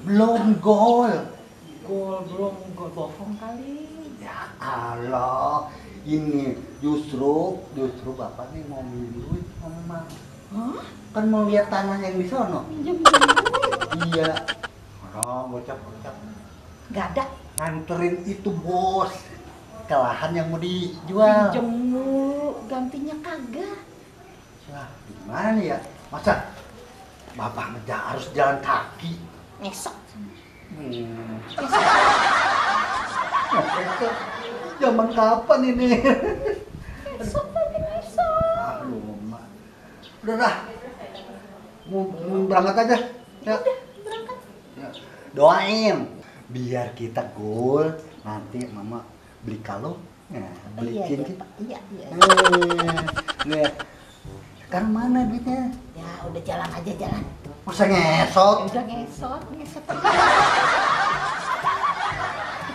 Belum gol. Belum gol bohong kali. Ya Allah, ini justru bapak nih mau minjem duit sama Mama. Hah? Kan mau lihat tanah yang di sono. Minjem duit? Iya. Bocap. Gak ada. Nganterin itu bos ke lahan yang mau dijual. Pinjem mulu, gantinya kagak. Wah, gimana ya? Masa bapak harus jalan kaki? Ngesok. Ngesok. Zaman kapan ini? Ngesok tapi ngesok. Aduh, Mak. Udah dah. Mau berangkat aja. Ya. Udah, berangkat. Ya. Doain biar kita gol, nanti Mama beli kalung. Nah, beli cincin. Iya. Nih. Sekarang mana duitnya? Ya udah jalan aja jalan. Masa ngesot? Udah ngesot.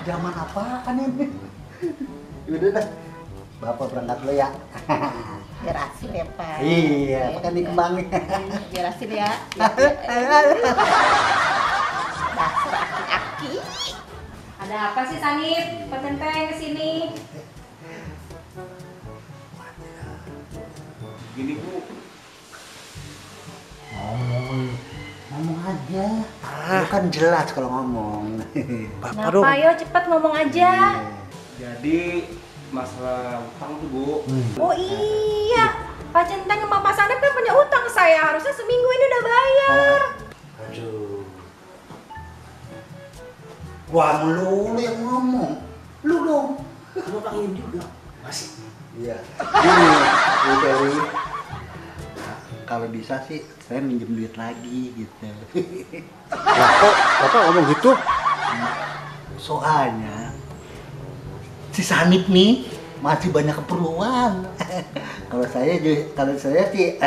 Zaman apaan ini? Udah dah. Bapak berangkat dulu ya. Biar hasil ya Pak. Iya, pakai dikembangin. Biar hasil ya. Dasar aki-aki. Ada apa sih Sanip? Petenteng kesini. Gini Bu, Ngomong aja. Lu kan jelas kalau ngomong. Bapak dong. Kenapa? Yo cepet ngomong aja. jadi masalah utang tuh Bu. Oh iya, Pak Centeng sama Pak Sanip kan punya utang saya. Harusnya seminggu ini udah bayar. Aduh. Gua melulu yang ngomong. Lu dong. Kamu utangin juga masih. Iya. Ini, Bu Ferry. Nah, kalau bisa sih saya minjem duit lagi gitu. Lah kok Bapak ngomong gitu? Soalnya si Sanip nih masih banyak keperluan. Kalau saya sih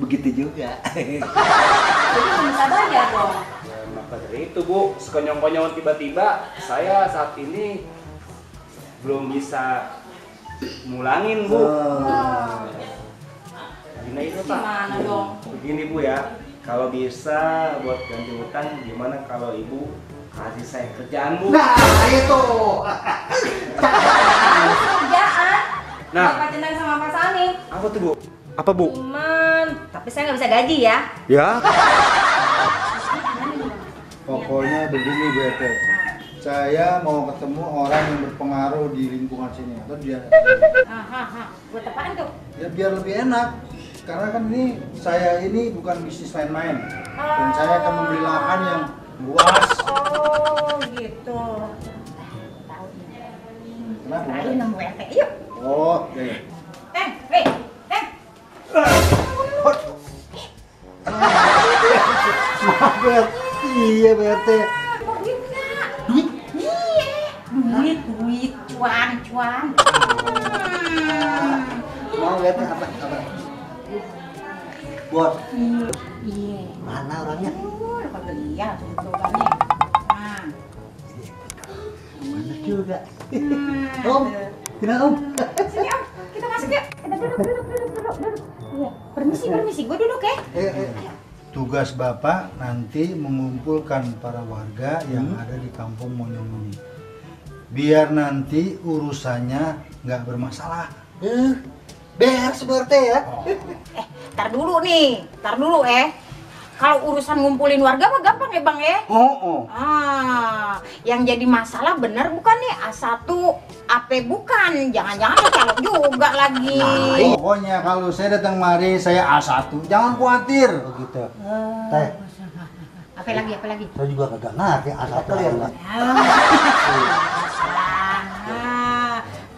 begitu juga. Jadi bisa bayar dong. Ya, maka dari itu Bu, sekonyong-konyong tiba-tiba saya saat ini belum bisa ngulangin Bu. Gini itu Pak. Gimana dong? Begini Bu ya, kalau bisa buat ganti utang gimana kalau Ibu kasih saya kerjaan Bu? Nah itu. Kerjaan. Nah. Pak Centeng sama Pak Sanip. Apa tuh Bu? Apa Bu? Cuman, tapi saya nggak bisa gaji ya. Ya? Pokoknya begini Bu RT, saya mau ketemu orang yang berpengaruh di lingkungan sini atau dia. Buat apaan tuh? Ya biar lebih enak, karena kan saya ini bukan bisnis main-main dan saya akan membeli lahan yang luas. Oh gitu. Tahu nih. Kenapa? Ayo nemu RT, yuk. Oh, oke. Teng. Maaf ya. Iya BRT. Mau duit nggak? Duit? Iya. Duit, cuan. Mau BRT apa? Buat Iya. mana orangnya? Kalau lihat tulisannya. Nah. Mana juga. Om, kenapa Om? Sini Om, kita masuk yuk. Kita duduk. Iya. Permisi, gue duduk ya. Tugas Bapak nanti mengumpulkan para warga yang ada di kampung Monyong ini. Biar nanti urusannya nggak bermasalah. Beres BRT ya. Tar dulu. Kalau urusan ngumpulin warga mah gampang ya Bang ya. Yang jadi masalah bener bukan nih A1 AP bukan. Jangan-jangan lo calon juga lagi. Nah, pokoknya kalau saya datang mari saya A1, jangan khawatir begitu. Teh, Apa lagi? saya juga kagak ngerti asal ya Mbak.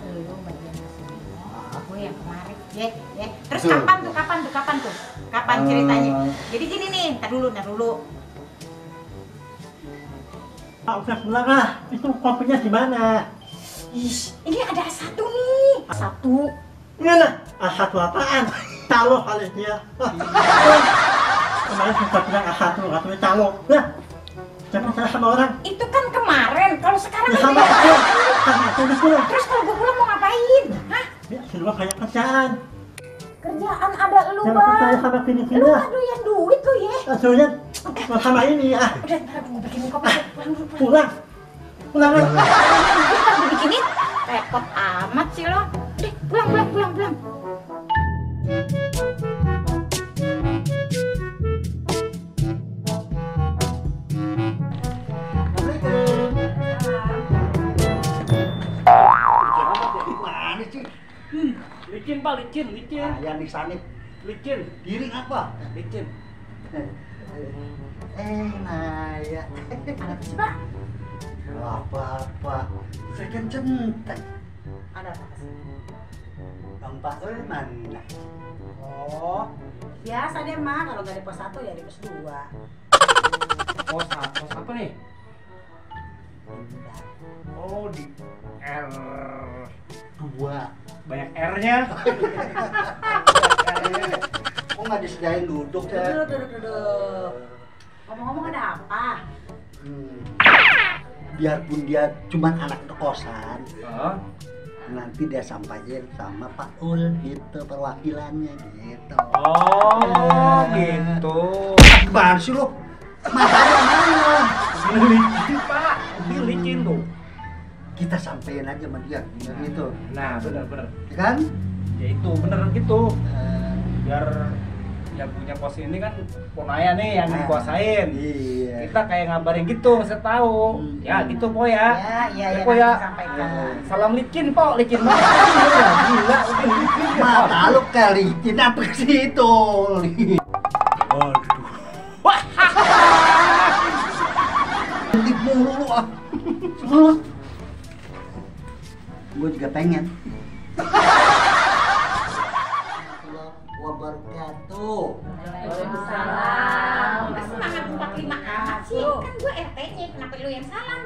Lu bagian masalah. Gue yang kemarin, ya. Terus Betul. kapan tuh? Kapan ceritanya? Jadi gini nih, ntar dulu. Pak udah pulang lah, itu kopinya di mana? Ini ada A1 nih. A1. Mana? A1 apaan? Calo kali dia. Kemarin sudah bilang A1, katanya calo. Nah, jangan salah sama orang. Itu kan kemarin, kalau sekarang Ya ini sama aja, sama aja udah pulang. Terus kalau gue pulang mau ngapain? Hah? Ya, di luar banyak kerjaan. Kerjaan ada lu, Jangan percaya Bang. sama Lu sini-sini. nggak doyan duit lu ya? Soalnya sama ini ya. Udah, ntar aku bikinin kopi. Pulang. Pulang. Ntar aku bikinin. Repot amat sih lo. Udah, pulang. Mana sih? Licin Pak, licin. Ayah nih sanip. Licin. Giring apa? Licin. Naya. Ada apa sih, Pak? Apa-apa. Saya kan centeng. Ada apa sih? Bang Pak mana? Oh, biasa deh mah kalau nggak di pos 1 ya di pos 2. Pos apa nih? Oh, di R. Dua. Banyak R-nya. Kok nggak disediain duduk ya? Duduk. Ngomong-ngomong ada apa? Biarpun dia cuma anak kosan, Heeh. nanti dia sampaikan sama Pak Ul gitu perwakilannya gitu. Oh, gitu. Gimana sih lo? Matanya mana? Licin Pak, ini licin tuh. Kita sampein aja sama dia gitu, Nah, bener. ya kan? Ya itu bener gitu. Eh, Biar yang punya pos ini kan Ponaya nih yang dikuasain. Iya. Kita kayak ngabarin gitu, saya tahu. Ya gitu Po ya. Ya, Po ya. nanti sampaikan. Salam licin Po, licin banget. Gila, udah licin. Mata lu kayak licin apa ke situ? Waduh. Tip mulu lu ah. Semua. Gue juga pengen. Wabarakatuh. Waalaikumsalam. Semangat 45 amat sih. Kan gue RT-nya, kenapa lu yang salam?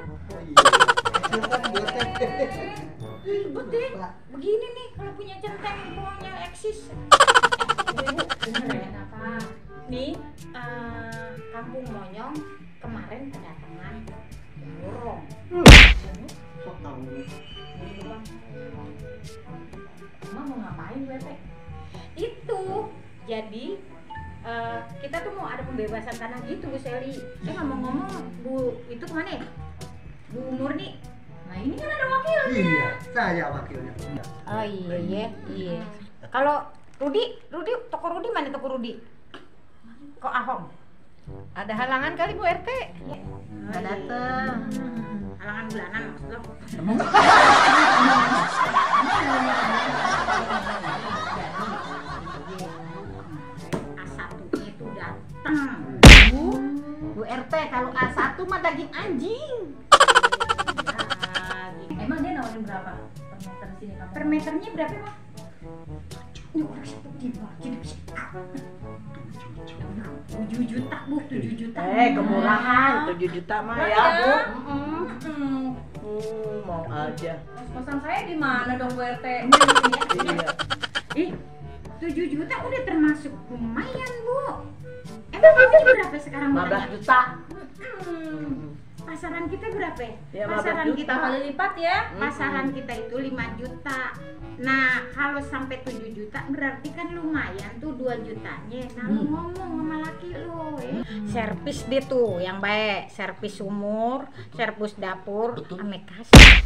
Ribet deh. Begini nih kalau punya centeng pokoknya eksis. Ibu, bener ya apa? Nih, Kampung Monyong kemarin kedatangan burung. Sok tahu. Emang mau ngapain gue teh? Itu jadi kita tuh mau ada pembebasan tanah gitu Bu Seli. Saya nggak mau ngomong Bu itu kemana ya? Bu Murni. Nah ini kan ada wakilnya. Iya, saya wakilnya. Oh iya. Kalau Rudi, toko Rudi mana toko Rudi? Kok Ahong? Ada halangan kali Bu RT? Nggak dateng. Halangan bulanan maksud lo? A1-nya itu datang. Bu RT kalau A1 mah daging anjing. Emang dia nawarin berapa per meter sini kamu? Per meternya berapa Bang? Ini orang satu dibagi 7 juta Bu, 7 juta. Kemurahan 7 juta mah ya Bu. Mau aja. Kos-kosan saya di mana dong Bu RT? Iya. Ih, 7 juta udah termasuk lumayan Bu. Emang ini berapa sekarang? 15 juta. Pasaran kita berapa ya? Ya, 15 Pasaran juta. kita kali lipat ya. Pasaran kita itu 5 juta. Nah, kalau sampai 7 juta berarti kan lumayan tuh 2 jutanya. Nah, lu ngomong sama laki lu ya. Servis deh tuh yang baik, servis sumur, servis dapur, ame kasih.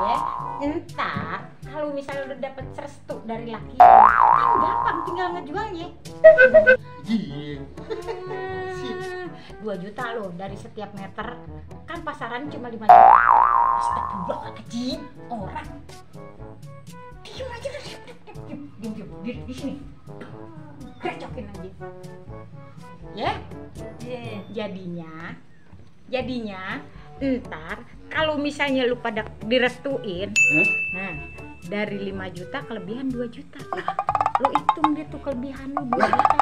Ya, entar kalau misalnya udah dapet restu dari laki, kan gampang tinggal ngejualnya. Iya. 2 juta loh dari setiap meter, kan pasaran cuma 5 juta. Astagfirullahaladzim, orang diem aja deh, diem di sini, grecokin aja ya. Jadinya ntar kalau misalnya lu pada direstuin, nah dari 5 juta kelebihan 2 juta. Lu hitung deh tuh kelebihan lu 2 juta.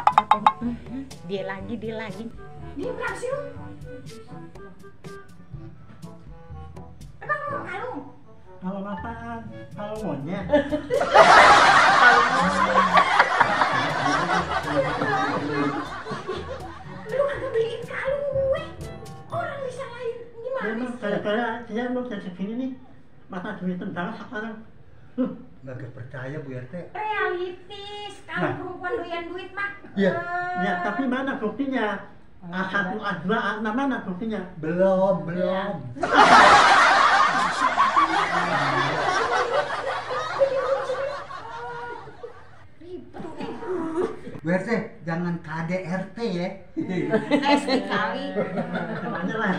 Dia lagi. Dia berapa sih lu? Emang lu kalung? Kalau apaan? Kalau monyet. Lu kagak beliin kalung gue. Orang bisa lain gimana Memang sih? gara-gara dia belum jadi segini nih. Mata duit tendang sekarang. nggak percaya Bu RT. Realistis, kalau Nah. perempuan doyan duit mah. Iya. Ya, tapi mana buktinya? A1, A2, A6 mana buktinya? Belum. Ribet nih. Bu RT, jangan KDRT ya. SD kali. Mana lah?